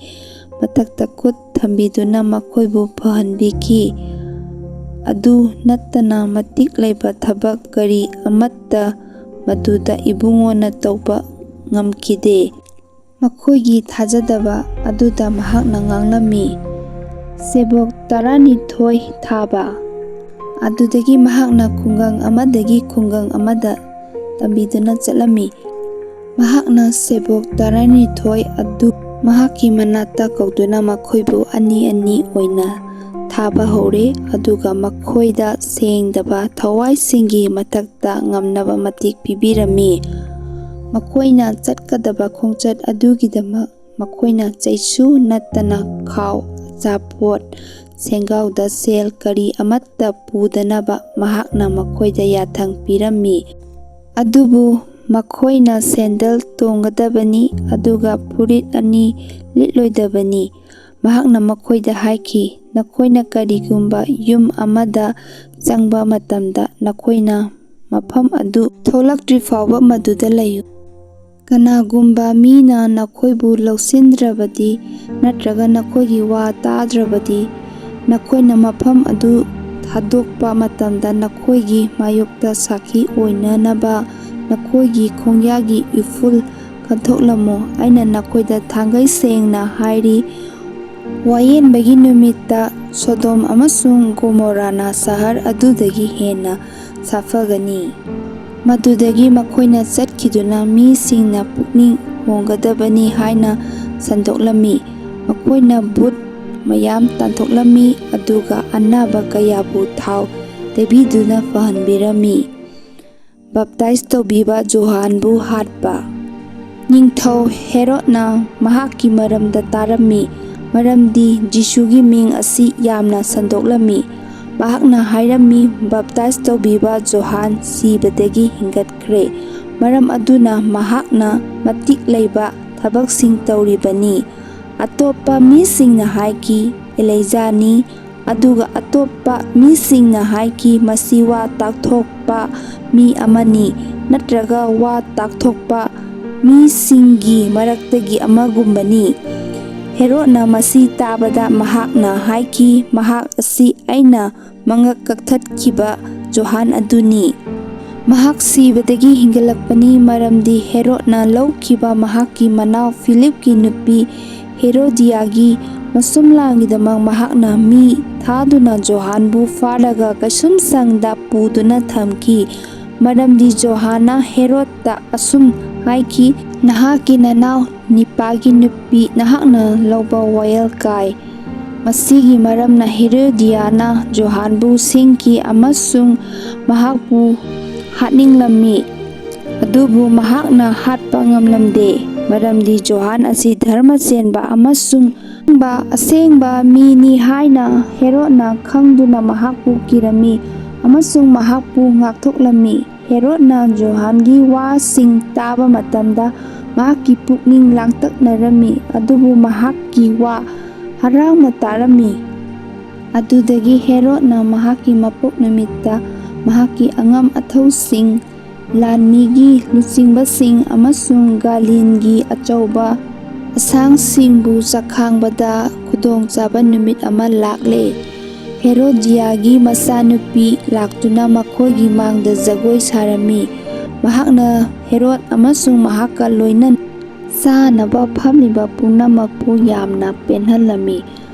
ꯃꯊꯛꯇ ꯈꯨꯠ ꯊꯝꯕꯤꯗꯨꯅ ꯃꯈꯣꯏꯕꯨ ꯐꯍꯟꯕꯤꯈꯤ꯫ ꯑꯗꯨ ꯅꯠꯇꯅ ꯃꯇꯤꯛ ꯂꯩꯕ ꯊꯕꯛ ꯀꯔꯤ ꯑꯃꯠꯇ ꯃꯗꯨꯗ ꯏꯕꯨꯡꯉꯣꯅ ꯇꯧꯕ ꯉꯝꯈꯤꯗꯦ꯫ ꯃꯈꯣꯏꯒꯤ ꯊꯥꯖꯗꯕ ꯑꯗꯨꯗ ꯃꯍꯥꯛꯅ ꯉꯥꯡꯂꯝꯃꯤ, "ꯁꯦꯕꯣꯛ ꯇꯔꯥꯅꯤꯊꯣꯏ ꯊꯥꯕ"꯫ ꯑꯗꯨꯗꯒꯤ ꯃꯍꯥꯛꯅ ꯈꯨꯡꯒꯪ ꯑꯃꯗꯒꯤ ꯈꯨꯡꯒꯪ ꯑꯃꯗ ꯇꯝꯕꯤꯗꯨꯅ ꯆꯠꯂꯝꯃꯤ꯫ ꯃꯍꯥꯛꯅ ꯁꯦꯕꯣꯛ ꯇꯔꯥꯅꯤꯊꯣꯏ ꯑꯗꯨ ꯃꯍꯥꯛꯀꯤ ꯃꯅꯥꯛꯇ ꯀꯧꯗꯨꯅ ꯃꯈꯣꯏꯕꯨ ꯑꯅꯤ ꯑꯅꯤ ꯑꯣꯏꯅ ꯊꯥꯕ ꯍꯧꯔꯦ, ꯑꯗꯨꯒ ꯃꯈꯣꯏꯗ ꯁꯦꯡꯗꯕ ꯊꯋꯥꯏꯁꯤꯡꯒꯤ ꯃꯊꯛꯇ ꯉꯝꯅꯕ ꯃꯇꯤꯛ ꯄꯤꯕꯤꯔꯝꯃꯤ꯫ ꯃꯈꯣꯏꯅ ꯆꯠꯀꯗꯕ ꯈꯣꯡꯆꯠ ꯑꯗꯨꯒꯤꯗꯃꯛ ꯃꯈꯣꯏꯅ ꯆꯩꯁꯨ ꯅꯠꯇꯅ ꯈꯥꯎ, ꯑꯆꯥꯄꯣꯠ, ꯁꯦꯡꯒꯥꯎꯗ ꯁꯦꯜ ꯀꯔꯤ ꯑꯃꯠꯇ ꯄꯨꯗꯅꯕ ꯃꯍꯥꯛꯅ ꯃꯈꯣꯏꯗ ꯌꯥꯊꯪ ꯄꯤꯔꯝꯃꯤ꯫ ꯑꯗꯨꯕꯨ ꯃꯈꯣꯏꯅ ꯁꯦꯟꯗꯜ ꯇꯣꯡꯒꯗꯕꯅꯤ, ꯑꯗꯨꯒ ꯐꯨꯔꯤꯠ ꯑꯅꯤ ꯂꯤꯠꯂꯣꯏꯗꯕꯅꯤ꯫ ꯃꯍꯥꯛꯅ ꯃꯈꯣꯏꯗ ꯍꯥꯏꯈꯤ, "ꯅꯈꯣꯏꯅ ꯀꯔꯤꯒꯨꯝꯕ ꯌꯨꯝ ꯑꯃꯗ ꯆꯪꯕ ꯃꯇꯝꯗ, ꯅꯈꯣꯏꯅ ꯃꯐꯝ ꯑꯗꯨ ꯊꯣꯛꯂꯛꯇ꯭ꯔꯤ ꯐꯥꯎꯕ ꯃꯗꯨꯗ ꯂꯩꯌꯨ꯫ ꯀꯅꯥꯒꯨꯝꯕ ꯃꯤꯅ ꯅꯈꯣꯏꯕꯨ ꯂꯧꯁꯤꯟꯗ꯭ꯔꯕꯗꯤ ꯅꯠꯇ꯭ꯔꯒ ꯅꯈꯣꯏꯒꯤ ꯋꯥ ꯇꯥꯗ꯭ꯔꯕꯗꯤ, ꯅꯈꯣꯏꯅ ꯃꯐꯝ ꯑꯗꯨ ꯊꯥꯗꯣꯛꯄ ꯃꯇꯝꯗ ꯅꯈꯣꯏꯒꯤ ꯃꯥꯌꯣꯛꯇ ꯁꯥꯈꯤ ꯑꯣꯏꯅꯅꯕ ꯅꯈꯣꯏꯒꯤ ꯈꯣꯡꯌꯥꯒꯤ ꯏꯐꯨꯜ ꯀꯟꯊꯣꯛꯂꯝꯃꯨ꯫ ꯑꯩꯅ ꯅꯈꯣꯏꯗ ꯊꯥꯡꯒꯩ ꯁꯦꯡꯅ ꯍꯥꯏꯔꯤ, ꯋꯥꯌꯦꯟꯕꯒꯤ ꯅꯨꯃꯤꯠꯇ ꯁꯣꯗꯣꯝ ꯑꯃꯁꯨꯡ ꯒꯣꯃꯣꯔꯥꯅ ꯁꯍꯔ ꯑꯗꯨꯗꯒꯤ ꯍꯦꯟꯅ ꯁꯥꯐꯒꯅꯤ꯫ ꯃꯗꯨꯗꯒꯤ ꯃꯈꯣꯏꯅ ꯆꯠꯈꯤꯗꯨꯅ ꯃꯤꯁꯤꯡꯅ ꯄꯨꯛꯅꯤꯡ ꯍꯣꯡꯒꯗꯕꯅꯤ ꯍꯥꯏꯅ ꯁꯟꯗꯣꯛꯂꯝꯃꯤ꯫ ꯃꯈꯣꯏꯅ ꯚꯨꯠ ꯃꯌꯥꯝ ꯇꯥꯟꯊꯣꯛꯂꯝꯃꯤ, ꯑꯗꯨꯒ ꯑꯅꯥꯕ ꯀꯌꯥꯕꯨ ꯊꯥꯎ ꯇꯩꯕꯤꯗꯨꯅ ꯐꯍꯟꯕꯤꯔꯝꯃꯤ꯫ ꯕꯞꯇꯥꯏꯖ ꯇꯧꯕꯤꯕ ꯖꯣꯍꯥꯟꯕꯨ ꯍꯥꯠꯄ꯫ ꯅꯤꯡꯊꯧ ꯍꯦꯔꯣꯗꯅ ꯃꯍꯥꯛꯀꯤ ꯃꯔꯝꯗ ꯇꯥꯔꯝꯃꯤ, ꯃꯔꯝꯗꯤ ꯖꯤꯁꯨꯒꯤ ꯃꯤꯡ ꯑꯁꯤ ꯌꯥꯝꯅ ꯁꯟꯗꯣꯛꯂꯝꯃꯤ꯫ ꯃꯍꯥꯛꯅ ꯍꯥꯏꯔꯝꯃꯤ, "ꯕꯞꯇꯥꯏꯖ ꯇꯧꯕꯤꯕ ꯖꯣꯍꯥꯟ ꯁꯤꯕꯗꯒꯤ ꯍꯤꯡꯒꯠꯈ꯭ꯔꯦ, ꯃꯔꯝ ꯑꯗꯨꯅ ꯃꯍꯥꯛꯅ ꯃꯇꯤꯛ ꯂꯩꯕ ꯊꯕꯛꯁꯤꯡ ꯇꯧꯔꯤꯕꯅꯤ"꯫ ꯑꯇꯣꯞꯄ ꯃꯤꯁꯤꯡꯅ ꯍꯥꯏꯈꯤ, "ꯑꯦꯂꯩꯖꯥꯅꯤ"꯫ ꯑꯗꯨꯒ ꯑꯇꯣꯞꯄ ꯃꯤꯁꯤꯡꯅ ꯍꯥꯏꯈꯤ, "ꯃꯁꯤ ꯋꯥ ꯇꯥꯛꯊꯣꯛꯄ ꯃꯤ ꯑꯃꯅꯤ, ꯅꯠꯇ꯭ꯔꯒ ꯋꯥ ꯇꯥꯛꯊꯣꯛꯄ ꯃꯤꯁꯤꯡꯒꯤ ꯃꯔꯛꯇꯒꯤ ꯑꯃꯒꯨꯝꯕꯅꯤ"꯫ ꯍꯦꯔꯣꯗꯅ ꯃꯁꯤ ꯇꯥꯕꯗ ꯃꯍꯥꯛꯅ ꯍꯥꯏꯈꯤ, "ꯃꯍꯥꯛ ꯑꯁꯤ ꯑꯩꯅ ꯃꯉꯛ ꯀꯛꯊꯠꯈꯤꯕ ꯖꯣꯍꯥꯟ ꯑꯗꯨꯅꯤ꯫ ꯃꯍꯥꯛ ꯁꯤꯕꯗꯒꯤ ꯍꯤꯡꯒꯠꯂꯛꯄꯅꯤ, ꯃꯔꯝꯗꯤ ꯍꯦꯔꯣꯗꯅ ꯂꯧꯈꯤꯕ ꯃꯍꯥꯛꯀꯤ ꯃꯅꯥꯎ ꯐꯤꯂꯤꯞꯀꯤ ꯅꯨꯄꯤ ꯍꯦꯔꯣꯗꯤꯌꯥꯒꯤ ꯃꯁꯨꯝꯂꯥꯡꯒꯤꯗꯃꯛ ꯃꯍꯥꯛꯅ ꯃꯤ ꯊꯥꯗꯨꯅ ꯖꯣꯍꯥꯟꯕꯨ ꯐꯥꯔꯒ ꯀꯩꯁꯨꯝꯁꯪꯗ ꯄꯨꯗꯨꯅ ꯊꯝꯈꯤ, ꯃꯔꯝꯗꯤ ꯖꯣꯍꯥꯟꯅ ꯍꯦꯔꯣꯗꯇ ꯑꯁꯨꯝ ꯍꯥꯏꯈꯤ, "ꯅꯍꯥꯛꯀꯤ ꯅꯅꯥꯎ ꯅꯤꯄꯥꯒꯤ ꯅꯨꯄꯤ ꯅꯍꯥꯛꯅ ꯂꯧꯕ ꯋꯥꯌꯦꯜ ꯀꯥꯏ"꯫ ꯃꯁꯤꯒꯤ ꯃꯔꯝꯅ ꯍꯦꯔꯣꯗꯤꯌꯥꯅ ꯖꯣꯍꯥꯟꯕꯨ ꯁꯤꯡꯈꯤ ꯑꯃꯁꯨꯡ ꯃꯍꯥꯛꯄꯨ ꯍꯥꯠꯅꯤꯡꯂꯝꯃꯤ, ꯑꯗꯨꯕꯨ ꯃꯍꯥꯛꯅ ꯍꯥꯠꯄ ꯉꯝꯂꯝꯗꯦ, ꯃꯔꯝꯗꯤ ꯖꯣꯍꯥꯟ ꯑꯁꯤ ꯙꯔꯃ ꯆꯦꯟꯕ ꯑꯃꯁꯨꯡ ꯑꯁꯦꯡꯕ ꯃꯤꯅꯤ ꯍꯥꯏꯅ ꯍꯦꯔꯣꯗꯅ ꯈꯪꯗꯨꯅ ꯃꯍꯥꯛꯄꯨ ꯀꯤꯔꯝꯃꯤ ꯑꯃꯁꯨꯡ ꯃꯍꯥꯛꯄꯨ ꯉꯥꯛꯊꯣꯛꯂꯝꯃꯤ꯫ ꯍꯦꯔꯣꯗꯅ ꯖꯣꯍꯥꯟꯒꯤ ꯋꯥꯁꯤꯡ ꯇꯥꯕ ꯃꯇꯝꯗ ꯃꯍꯥꯛꯀꯤ ꯄꯨꯛꯅꯤꯡ ꯂꯥꯡꯇꯛꯅꯔꯝꯃꯤ, ꯑꯗꯨꯕꯨ ꯃꯍꯥꯛꯀꯤ ꯋꯥ ꯍꯔꯥꯎꯅ ꯇꯥꯔꯝꯃꯤ꯫ ꯑꯗꯨꯗꯒꯤ ꯍꯦꯔꯣꯗꯅ ꯃꯍꯥꯛꯀꯤ ꯃꯄꯣꯛ ꯅꯨꯃꯤꯠꯇ ꯃꯍꯥꯛꯀꯤ ꯑꯉꯝ ꯑꯊꯧꯁꯤꯡ, ꯂꯥꯟꯃꯤꯒꯤ ꯂꯨꯆꯤꯡꯕꯁꯤꯡ ꯑꯃꯁꯨꯡ ꯒꯥꯂꯤꯟꯒꯤ ꯑꯆꯧꯕ ꯑꯁꯥꯡꯁꯤꯡꯕꯨ ꯆꯥꯛꯈꯥꯡꯕꯗ ꯈꯨꯗꯣꯡꯆꯥꯕ ꯅꯨꯃꯤꯠ ꯑꯃ ꯂꯥꯛꯂꯦ꯫ ꯍꯦꯔꯣꯗꯤꯌꯥꯒꯤ ꯃꯆꯥꯅꯨꯄꯤ ꯂꯥꯛꯇꯨꯅ ꯃꯈꯣꯏꯒꯤ ꯃꯥꯡꯗ ꯖꯒꯣꯏ ꯁꯥꯔꯝꯃꯤ꯫ ꯃꯍꯥꯛꯅ ꯍꯦꯔꯣꯗ ꯑꯃꯁꯨꯡ ꯃꯍꯥꯛꯀ ꯂꯣꯏꯅꯅ ꯆꯥꯅꯕ ꯐꯝꯂꯤꯕ ꯄꯨꯝꯅꯃꯛꯄꯨ ꯌꯥꯝꯅ ꯄꯦꯟꯍꯜꯂꯝꯃꯤ꯫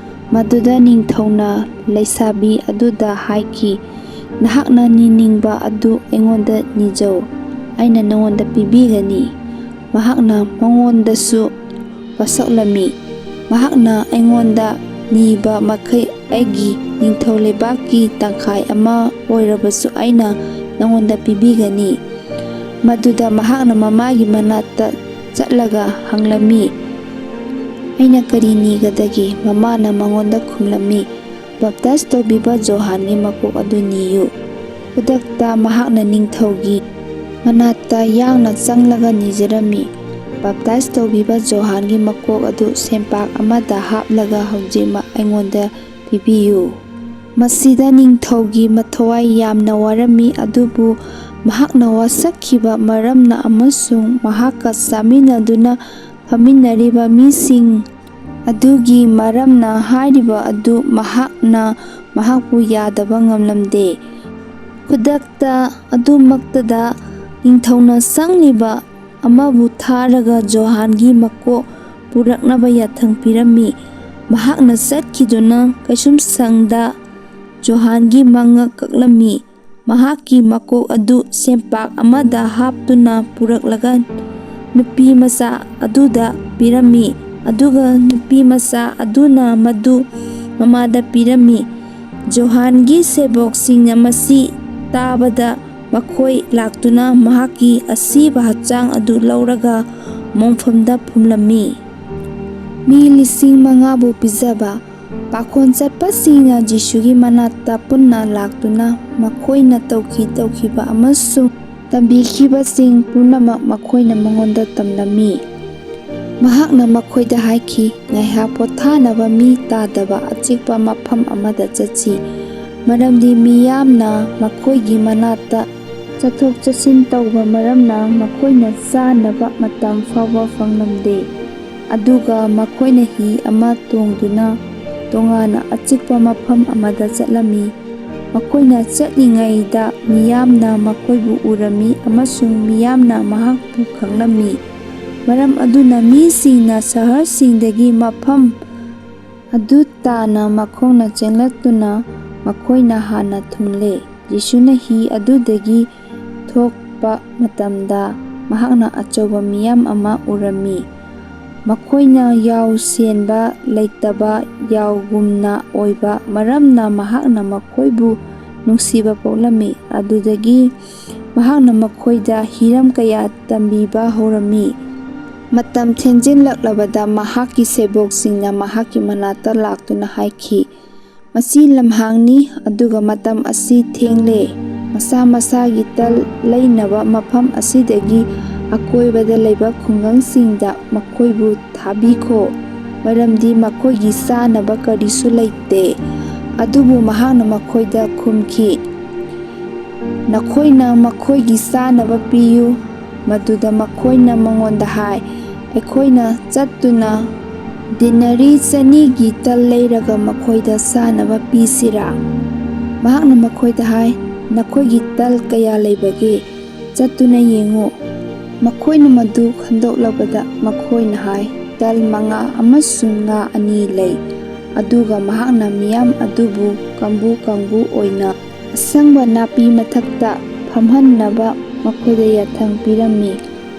ꯃꯗꯨꯗ ꯅꯤꯡꯊꯧꯅ ꯂꯩꯁꯥꯕꯤ ꯑꯗꯨꯗ ꯍꯥꯏꯈꯤ, "ꯅꯍꯥꯛꯅ ꯅꯤꯅꯤꯡꯕ ꯑꯗꯨ ꯑꯩꯉꯣꯟꯗ ꯅꯤꯖꯧ, ꯑꯩꯅ ꯅꯉꯣꯟꯗ ꯄꯤꯕꯤꯒꯅꯤ"꯫ ꯃꯍꯥꯛꯅ ꯃꯉꯣꯟꯗꯁꯨ ꯋꯥꯁꯛꯂꯝꯃꯤ꯫ ꯃꯍꯥꯛꯅ ꯑꯩꯉꯣꯟꯗ ꯅꯤꯕ ꯃꯈꯩ ꯑꯩꯒꯤ ꯅꯤꯡꯊꯧ ꯂꯩꯕꯥꯛꯀꯤ ꯇꯪꯈꯥꯏ ꯑꯃ ꯑꯣꯏꯔꯕꯁꯨ ꯑꯩꯅ ꯅꯉꯣꯟꯗ ꯄꯤꯕꯤꯒꯅꯤ꯫ ꯃꯗꯨꯗ ꯃꯍꯥꯛꯅ ꯃꯃꯥꯒꯤ ꯃꯅꯥꯛꯇ ꯆꯠꯂꯒ ꯍꯪꯂꯝꯃꯤ, "ꯑꯩꯅ ꯀꯔꯤ ꯅꯤꯒꯗꯒꯦ?" ꯃꯃꯥꯅ ꯃꯉꯣꯟꯗ ꯈꯨꯝꯂꯝꯃꯤ, "ꯕꯞꯇꯥꯏꯖ ꯇꯧꯕꯤꯕ ꯖꯣꯍꯥꯟꯒꯤ ꯃꯀꯣꯛ ꯑꯗꯨ ꯅꯤꯌꯨ"꯫ ꯈꯨꯗꯛꯇ ꯃꯍꯥꯛꯅ ꯅꯤꯡꯊꯧꯒꯤ ꯃꯅꯥꯛꯇ ꯌꯥꯡꯅ ꯆꯪꯂꯒ ꯅꯤꯖꯔꯝꯃꯤ꯫ ꯕꯥꯞꯇꯥꯏꯖ ꯇꯧꯕꯤꯕ ꯖꯣꯍꯥꯟꯒꯤ ꯃꯀꯣꯛ ꯑꯗꯨ ꯁꯦꯝꯄꯥꯛ ꯑꯃꯗ ꯍꯥꯞꯂꯒ ꯍꯧꯖꯤꯛꯃꯛ ꯑꯩꯉꯣꯟꯗ ꯄꯤꯕꯤꯌꯨ꯫ ꯃꯁꯤꯗ ꯅꯤꯡꯊꯧꯒꯤ ꯃꯊ꯭ꯋꯥꯏ ꯌꯥꯝꯅ ꯋꯥꯔꯝꯃꯤ, ꯑꯗꯨꯕꯨ ꯃꯍꯥꯛꯅ ꯋꯥꯁꯛꯈꯤꯕ ꯃꯔꯝꯅ ꯑꯃꯁꯨꯡ ꯃꯍꯥꯛꯀ ꯆꯥꯃꯤꯟꯅꯗꯨꯅ ꯐꯝꯃꯤꯟꯅꯔꯤꯕ ꯃꯤꯁꯤꯡ ꯑꯗꯨꯒꯤ ꯃꯔꯝꯅ ꯍꯥꯏꯔꯤꯕ ꯑꯗꯨ ꯃꯍꯥꯛꯅ ꯃꯍꯥꯛꯄꯨ ꯌꯥꯗꯕ ꯉꯝꯂꯝꯗꯦ꯫ ꯈꯨꯗꯛꯇ ꯑꯗꯨꯃꯛꯇꯗ ꯅꯤꯡꯊꯧꯅ ꯆꯪꯂꯤꯕ ꯑꯃꯕꯨ ꯊꯥꯔꯒ ꯖꯣꯍꯥꯟꯒꯤ ꯃꯀꯣꯛ ꯄꯨꯔꯛꯅꯕ ꯌꯥꯊꯪ ꯄꯤꯔꯝꯃꯤ꯫ ꯃꯍꯥꯛꯅ ꯆꯠꯈꯤꯗꯨꯅ ꯀꯩꯁꯨꯝꯁꯪꯗ ꯖꯣꯍꯥꯟꯒꯤ ꯃꯉꯛ ꯀꯛꯂꯝꯃꯤ꯫ ꯃꯍꯥꯛꯀꯤ ꯃꯀꯣꯛ ꯑꯗꯨ ꯁꯦꯝꯄꯥꯛ ꯑꯃꯗ ꯍꯥꯞꯇꯨꯅ ꯄꯨꯔꯛꯂꯒ ꯅꯨꯄꯤ ꯃꯆꯥ ꯑꯗꯨꯗ ꯄꯤꯔꯝꯃꯤ, ꯑꯗꯨꯒ ꯅꯨꯄꯤ ꯃꯆꯥ ꯑꯗꯨꯅ ꯃꯗꯨ ꯃꯃꯥꯗ ꯄꯤꯔꯝꯃꯤ꯫ ꯖꯣꯍꯥꯟꯒꯤ ꯁꯦꯕꯣꯛꯁꯤꯡꯅ ꯃꯁꯤ ꯇꯥꯕꯗ ꯃꯈꯣꯏ ꯂꯥꯛꯇꯨꯅ ꯃꯍꯥꯛꯀꯤ ꯑꯁꯤꯕ ꯍꯛꯆꯥꯡ ꯑꯗꯨ ꯂꯧꯔꯒ ꯃꯣꯡꯐꯝꯗ ꯐꯨꯝꯂꯝꯃꯤ꯫ ꯃꯤ ꯂꯤꯁꯤꯡ ꯃꯉꯥꯕꯨ ꯄꯤꯖꯕ꯫ ꯄꯥꯈꯣꯟ ꯆꯠꯄꯁꯤꯡꯅ ꯖꯤꯁꯨꯒꯤ ꯃꯅꯥꯛꯇ ꯄꯨꯟꯅ ꯂꯥꯛꯇꯨꯅ ꯃꯈꯣꯏꯅ ꯇꯧꯈꯤ ꯇꯧꯈꯤꯕ ꯑꯃꯁꯨꯡ ꯇꯝꯕꯤꯈꯤꯕꯁꯤꯡ ꯄꯨꯝꯅꯃꯛ ꯃꯈꯣꯏꯅ ꯃꯉꯣꯟꯗ ꯇꯝꯂꯝꯃꯤ꯫ ꯃꯍꯥꯛꯅ ꯃꯈꯣꯏꯗ ꯍꯥꯏꯈꯤ, "ꯉꯥꯏꯍꯥꯛ ꯄꯣꯊꯥꯅꯕ ꯃꯤ ꯇꯥꯗꯕ ꯑꯆꯤꯛꯄ ꯃꯐꯝ ꯑꯃꯗ ꯆꯠꯁꯤ, ꯃꯔꯝꯗꯤ ꯃꯤꯌꯥꯝꯅ ꯃꯈꯣꯏꯒꯤ ꯃꯅꯥꯛꯇ ꯆꯠꯊꯣꯛ ꯆꯠꯁꯤꯟ ꯇꯧꯕ ꯃꯔꯝꯅ ꯃꯈꯣꯏꯅ ꯆꯥꯅꯕ ꯃꯇꯝ ꯐꯥꯎꯕ ꯐꯪꯂꯝꯗꯦ꯫" ꯑꯗꯨꯒ ꯃꯈꯣꯏꯅ ꯍꯤ ꯑꯃ ꯇꯣꯡꯗꯨꯅ ꯇꯣꯉꯥꯟꯅ ꯑꯆꯤꯛꯄ ꯃꯐꯝ ꯑꯃꯗ ꯆꯠꯂꯝꯃꯤ꯫ ꯃꯈꯣꯏꯅ ꯆꯠꯂꯤꯉꯩꯗ ꯃꯤꯌꯥꯝꯅ ꯃꯈꯣꯏꯕꯨ ꯎꯔꯝꯃꯤ ꯑꯃꯁꯨꯡ ꯃꯤꯌꯥꯝꯅ ꯃꯍꯥꯛꯄꯨ ꯈꯪꯂꯝꯃꯤ꯫ ꯃꯔꯝ ꯑꯗꯨꯅ ꯃꯤꯁꯤꯡꯅ ꯁꯍꯔꯁꯤꯡꯗꯒꯤ ꯃꯐꯝ ꯑꯗꯨ ꯇꯥꯟꯅ ꯃꯈꯣꯡꯅ ꯆꯦꯜꯂꯛꯇꯨꯅ ꯃꯈꯣꯏꯅ ꯍꯥꯟꯅ ꯊꯨꯡꯂꯦ꯫ ꯌꯤꯁꯨꯅ ꯍꯤ ꯑꯗꯨꯗꯒꯤ ꯊꯣꯛꯄ ꯃꯇꯝꯗ ꯃꯍꯥꯛꯅ ꯑꯆꯧꯕ ꯃꯤꯌꯥꯝ ꯑꯃ ꯎꯔꯝꯃꯤ꯫ ꯃꯈꯣꯏꯅ ꯌꯥꯎ ꯁꯦꯟꯕ ꯂꯩꯇꯕ ꯌꯥꯎꯒꯨꯝꯅ ꯑꯣꯏꯕ ꯃꯔꯝꯅ ꯃꯍꯥꯛꯅ ꯃꯈꯣꯏꯕꯨ ꯅꯨꯡꯁꯤꯕ ꯄꯣꯛꯂꯝꯃꯤ꯫ ꯑꯗꯨꯗꯒꯤ ꯃꯍꯥꯛꯅ ꯃꯈꯣꯏꯗ ꯍꯤꯔꯝ ꯀꯌꯥ ꯇꯝꯕꯤꯕ ꯍꯧꯔꯝꯃꯤ꯫ ꯃꯇꯝ ꯊꯦꯡꯖꯤꯜꯂꯛꯂꯕꯗ ꯃꯍꯥꯛꯀꯤ ꯁꯦꯕꯣꯛꯁꯤꯡꯅ ꯃꯍꯥꯛꯀꯤ ꯃꯅꯥꯛꯇ ꯂꯥꯛꯇꯨꯅ ꯍꯥꯏꯈꯤ, "ꯃꯁꯤ ꯂꯝꯍꯥꯡꯅꯤ, ꯑꯗꯨꯒ ꯃꯇꯝ ꯑꯁꯤ ꯊꯦꯡꯂꯦ꯫ ꯃꯁꯥ ꯃꯁꯥꯒꯤ ꯇꯜ ꯂꯩꯅꯕ ꯃꯐꯝ ꯑꯁꯤꯗꯒꯤ ꯑꯀꯣꯏꯕꯗ ꯂꯩꯕ ꯈꯨꯡꯒꯪꯁꯤꯡꯗ ꯃꯈꯣꯏꯕꯨ ꯊꯥꯕꯤꯈꯣ, ꯃꯔꯝꯗꯤ ꯃꯈꯣꯏꯒꯤ ꯆꯥꯅꯕ ꯀꯔꯤꯁꯨ ꯂꯩꯇꯦ꯫ ꯑꯗꯨꯕꯨ ꯃꯍꯥꯛꯅ ꯃꯈꯣꯏꯗ ꯈꯨꯝꯈꯤ, "ꯅꯈꯣꯏꯅ ꯃꯈꯣꯏꯒꯤ ꯆꯥꯅꯕ ꯄꯤꯌꯨ꯫" ꯃꯗꯨꯗ ꯃꯈꯣꯏꯅ ꯃꯉꯣꯟꯗ ꯍꯥꯏ, "ꯑꯩꯈꯣꯏꯅ ꯆꯠꯇꯨꯅ ꯗꯦꯅꯥꯔꯤ ꯆꯅꯤꯒꯤ ꯇꯜ ꯂꯩꯔꯒ ꯃꯈꯣꯏꯗ ꯆꯥꯅꯕ ꯄꯤꯁꯤꯔꯥ?" ꯃꯍꯥꯛꯅ ꯃꯈꯣꯏꯗ ꯍꯥꯏ, "ꯅꯈꯣꯏꯒꯤ ꯇꯜ ꯀꯌꯥ ꯂꯩꯕꯒꯦ? ꯆꯠꯇꯨꯅ ꯌꯦꯡꯉꯨ꯫" ꯃꯈꯣꯏꯅ ꯃꯗꯨ ꯈꯟꯗꯣꯛꯂꯕꯗ ꯃꯈꯣꯏꯅ ꯍꯥꯏ, "ꯇꯜ ꯃꯉꯥ ꯑꯃꯁꯨꯡ ꯉꯥ ꯑꯅꯤ ꯂꯩ꯫" ꯑꯗꯨꯒ ꯃꯍꯥꯛꯅ ꯃꯤꯌꯥꯝ ꯑꯗꯨꯕꯨ ꯀꯥꯡꯕꯨ ꯀꯥꯡꯕꯨ ꯑꯣꯏꯅ ꯑꯁꯪꯕ ꯅꯥꯄꯤ ꯃꯊꯛꯇ ꯐꯝꯍꯟꯅꯕ ꯃꯈꯣꯏꯗ ꯌꯥꯊꯪ ꯄꯤꯔꯝꯃꯤ꯫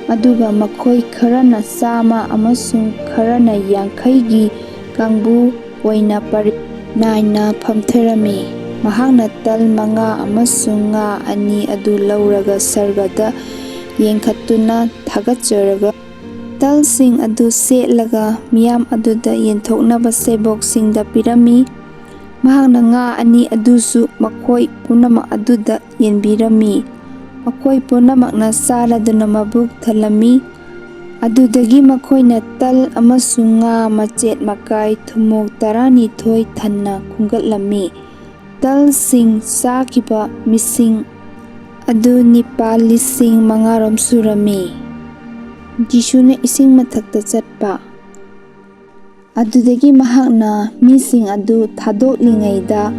ꯑꯗꯨꯒ ꯃꯈꯣꯏ ꯈꯔꯅ ꯆꯥꯝꯃ ꯑꯃꯁꯨꯡ ꯈꯔꯅ ꯌꯥꯡꯈꯩꯒꯤ ꯀꯥꯡꯕꯨ ꯑꯣꯏꯅ ꯄꯔꯦꯡ ꯅꯥꯏꯅ ꯐꯝꯊꯔꯝꯃꯤ꯫ ꯃꯍꯥꯛꯅ ꯇꯜ ꯃꯉꯥ ꯑꯃꯁꯨꯡ ꯉꯥ ꯑꯅꯤ ꯑꯗꯨ ꯂꯧꯔꯒ ꯁꯔꯒꯗ ꯌꯦꯡꯈꯠꯇꯨꯅ ꯊꯥꯒꯠꯆꯔꯒ ꯇꯜꯁꯤꯡ ꯑꯗꯨ ꯁꯦꯠꯂꯒ ꯃꯤꯌꯥꯝ ꯑꯗꯨꯗ ꯌꯦꯟꯊꯣꯛꯅꯕ ꯁꯦꯕꯣꯛꯁꯤꯡꯗ ꯄꯤꯔꯝꯃꯤ꯫ ꯃꯍꯥꯛꯅ ꯉꯥ ꯑꯅꯤ ꯑꯗꯨꯁꯨ ꯃꯈꯣꯏ ꯄꯨꯝꯅꯃꯛ ꯑꯗꯨꯗ ꯌꯦꯟꯕꯤꯔꯝꯃꯤ꯫ ꯃꯈꯣꯏ ꯄꯨꯝꯅꯃꯛꯅ ꯆꯥꯔꯗꯨꯅ ꯃꯕꯨꯛ ꯊꯜꯂꯝꯃꯤ꯫ ꯑꯗꯨꯗꯒꯤ ꯃꯈꯣꯏꯅ ꯇꯜ ꯑꯃꯁꯨꯡ ꯉꯥ ꯃꯆꯦꯠ ꯃꯀꯥꯏ ꯊꯨꯝꯃꯣꯛ ꯇꯔꯥꯅꯤꯊꯣꯏ ꯊꯟꯅ ꯈꯨꯝꯒꯠꯂꯝꯃꯤ꯫ ꯇꯜꯁꯤꯡ ꯆꯥꯈꯤꯕ ꯃꯤꯁꯤꯡ ꯑꯗꯨ ꯅꯤꯄꯥꯜ ꯂꯤꯁꯤꯡ ꯃꯉꯥꯔꯣꯝ ꯁꯨꯔꯝꯃꯤ꯫ ꯖꯤꯁꯨꯅ ꯏꯁꯤꯡ ꯃꯊꯛꯇ ꯆꯠꯄ꯫ ꯑꯗꯨꯗꯒꯤ ꯃꯍꯥꯛꯅ ꯃꯤꯁꯤꯡ ꯑꯗꯨ ꯊꯥꯗꯣꯛꯂꯤꯉꯩꯗ,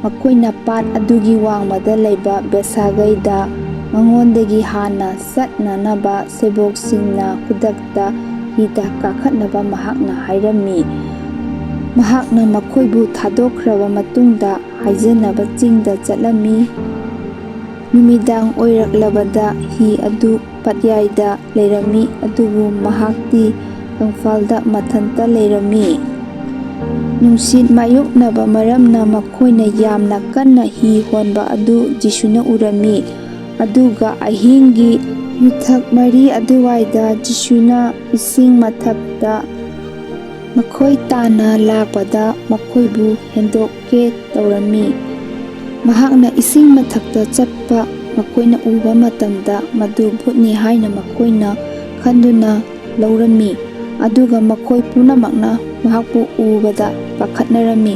ꯃꯈꯣꯏꯅ ꯄꯥꯠ ꯑꯗꯨꯒꯤ ꯋꯥꯡꯃꯗ ꯂꯩꯕ ꯕꯦꯠꯁꯥꯒꯩꯗ ꯃꯉꯣꯟꯗꯒꯤ ꯍꯥꯟꯅ ꯆꯠꯅꯅꯕ ꯁꯦꯕꯣꯛꯁꯤꯡꯅ ꯈꯨꯗꯛꯇ ꯍꯤꯗ ꯀꯥꯈꯠꯅꯕ ꯃꯍꯥꯛꯅ ꯍꯥꯏꯔꯝꯃꯤ꯫ ꯃꯍꯥꯛꯅ ꯃꯈꯣꯏꯕꯨ ꯊꯥꯗꯣꯛꯈ꯭ꯔꯕ ꯃꯇꯨꯡꯗ ꯍꯥꯏꯖꯅꯕ ꯆꯤꯡꯗ ꯆꯠꯂꯝꯃꯤ꯫ ꯅꯨꯃꯤꯗꯥꯡ ꯑꯣꯏꯔꯛꯂꯕꯗ ꯍꯤ ꯑꯗꯨ ꯄꯥꯠꯌꯥꯏꯗ ꯂꯩꯔꯝꯃꯤ, ꯑꯗꯨꯕꯨ ꯃꯍꯥꯛꯇꯤ ꯀꯪꯐꯥꯜꯗ ꯃꯊꯟꯇ ꯂꯩꯔꯝꯃꯤ꯫ ꯅꯨꯡꯁꯤꯠ ꯃꯥꯌꯣꯛꯅꯕ ꯃꯔꯝꯅ ꯃꯈꯣꯏꯅ ꯌꯥꯝꯅ ꯀꯟꯅ ꯍꯤ ꯍꯣꯟꯕ ꯑꯗꯨ ꯖꯤꯁꯨꯅ ꯎꯔꯝꯃꯤ꯫ ꯑꯗꯨꯒ ꯑꯍꯤꯡꯒꯤ ꯌꯨꯊꯛ ꯃꯔꯤ ꯑꯗꯨꯋꯥꯏꯗ ꯖꯤꯁꯨꯅ ꯏꯁꯤꯡ ꯃꯊꯛꯇ ꯃꯈꯣꯏ ꯇꯥꯟꯅ ꯂꯥꯛꯄꯗ ꯃꯈꯣꯏꯕꯨ ꯍꯦꯟꯗꯣꯛꯀꯦ ꯇꯧꯔꯝꯃꯤ꯫ ꯃꯍꯥꯛꯅ ꯏꯁꯤꯡ ꯃꯊꯛꯇ ꯆꯠꯄ ꯃꯈꯣꯏꯅ ꯎꯕ ꯃꯇꯝꯗ ꯃꯗꯨ ꯚꯨꯠꯅꯤ ꯍꯥꯏꯅ ꯃꯈꯣꯏꯅ ꯈꯟꯗꯨꯅ ꯂꯧꯔꯝꯃꯤ꯫ ꯑꯗꯨꯒ ꯃꯈꯣꯏ ꯄꯨꯝꯅꯃꯛꯅ ꯃꯍꯥꯛꯄꯨ ꯎꯕꯗ ꯄꯥꯈꯠꯅꯔꯝꯃꯤ꯫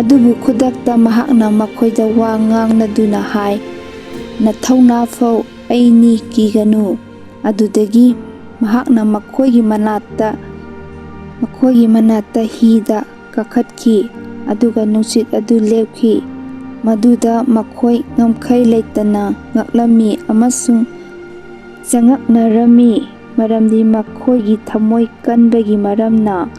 ꯑꯗꯨꯕꯨ ꯈꯨꯗꯛꯇ ꯃꯍꯥꯛꯅ ꯃꯈꯣꯏꯗ ꯋꯥ ꯉꯥꯡꯅꯗꯨꯅ ꯍꯥꯏ, "ꯅꯊꯧꯅꯥ ꯐꯧ ꯑꯩꯅꯤ, ꯀꯤꯒꯅꯨ"꯫ ꯑꯗꯨꯗꯒꯤ ꯃꯍꯥꯛꯅ ꯃꯈꯣꯏꯒꯤ ꯃꯅꯥꯛꯇ, ꯃꯈꯣꯏꯒꯤ ꯃꯅꯥꯛꯇ ꯍꯤꯗ ꯀꯥꯈꯠꯈꯤ, ꯑꯗꯨꯒ ꯅꯨꯡꯁꯤꯠ ꯑꯗꯨ ꯂꯦꯞꯈꯤ꯫ ꯃꯗꯨꯗ ꯃꯈꯣꯏ ꯉꯝꯈꯩ ꯂꯩꯇꯅ ꯉꯛꯂꯝꯃꯤ ꯑꯃꯁꯨꯡ ꯆꯉꯛꯅꯔꯝꯃꯤ, ꯃꯔꯝꯗꯤ ꯃꯈꯣꯏꯒꯤ ꯊꯃꯣꯏ ꯀꯟꯕꯒꯤ ꯃꯔꯝꯅ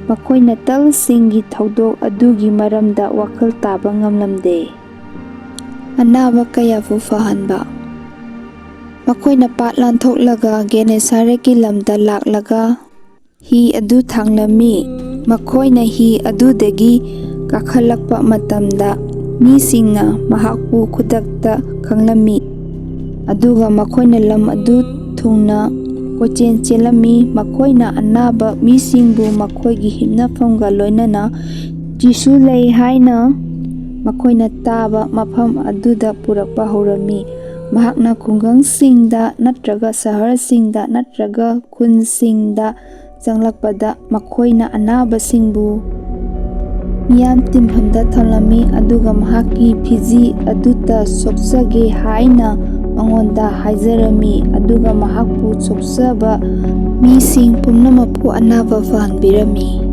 ꯃꯈꯣꯏꯅ ꯇꯜꯁꯤꯡꯒꯤ ꯊꯧꯗꯣꯛ ꯑꯗꯨꯒꯤ ꯃꯔꯝꯗ ꯋꯥꯈꯜ ꯇꯥꯕ ꯉꯝꯂꯝꯗꯦ꯫ ꯑꯅꯥꯕ ꯀꯌꯥꯕꯨ ꯐꯍꯟꯕ꯫ ꯃꯈꯣꯏꯅ ꯄꯥꯠ ꯂꯥꯟꯊꯣꯛꯂꯒ ꯒꯦꯅꯦꯁꯥꯔꯦꯠꯀꯤ ꯂꯝꯗ ꯂꯥꯛꯂꯒ ꯍꯤ ꯑꯗꯨ ꯊꯥꯡꯂꯝꯃꯤ꯫ ꯃꯈꯣꯏꯅ ꯍꯤ ꯑꯗꯨꯗꯒꯤ ꯀꯥꯈꯠꯂꯛꯄ ꯃꯇꯝꯗ ꯃꯤꯁꯤꯡꯅ ꯃꯍꯥꯛꯄꯨ ꯈꯨꯗꯛꯇ ꯈꯪꯂꯝꯃꯤ, ꯑꯗꯨꯒ ꯃꯈꯣꯏꯅ ꯂꯝ ꯑꯗꯨ ꯊꯨꯡꯅ ꯀꯣꯏꯆꯦꯟ ꯆꯦꯜꯂꯝꯃꯤ꯫ ꯃꯈꯣꯏꯅ ꯑꯅꯥꯕ ꯃꯤꯁꯤꯡꯕꯨ ꯃꯈꯣꯏꯒꯤ ꯍꯤꯞꯅꯐꯝꯒ ꯂꯣꯏꯅꯅ ꯖꯤꯁꯨ ꯂꯩ ꯍꯥꯏꯅ ꯃꯈꯣꯏꯅ ꯇꯥꯕ ꯃꯐꯝ ꯑꯗꯨꯗ ꯄꯨꯔꯛꯄ ꯍꯧꯔꯝꯃꯤ꯫ ꯃꯍꯥꯛꯅ ꯈꯨꯡꯒꯪꯁꯤꯡꯗ ꯅꯠꯇ꯭ꯔꯒ ꯁꯍꯔꯁꯤꯡꯗ ꯅꯠꯇ꯭ꯔꯒ ꯈꯨꯟꯁꯤꯡꯗ ꯆꯪꯂꯛꯄꯗ ꯃꯈꯣꯏꯅ ꯑꯅꯥꯕꯁꯤꯡꯕꯨ ꯃꯤꯌꯥꯝ ꯇꯤꯟꯐꯝꯗ ꯊꯝꯂꯝꯃꯤ, ꯑꯗꯨꯒ ꯃꯍꯥꯛꯀꯤ ꯐꯤꯖꯤ ꯑꯗꯨꯇ ꯁꯣꯛꯆꯒꯦ ꯍꯥꯏꯅ ꯃꯉꯣꯟꯗ ꯍꯥꯏꯖꯔꯝꯃꯤ, ꯑꯗꯨꯒ ꯃꯍꯥꯛꯄꯨ ꯁꯣꯛꯆꯕ ꯃꯤꯁꯤꯡ ꯄꯨꯝꯅꯃꯛꯄꯨ ꯑꯅꯥꯕ ꯐꯍꯟꯕꯤꯔꯝꯃꯤ꯫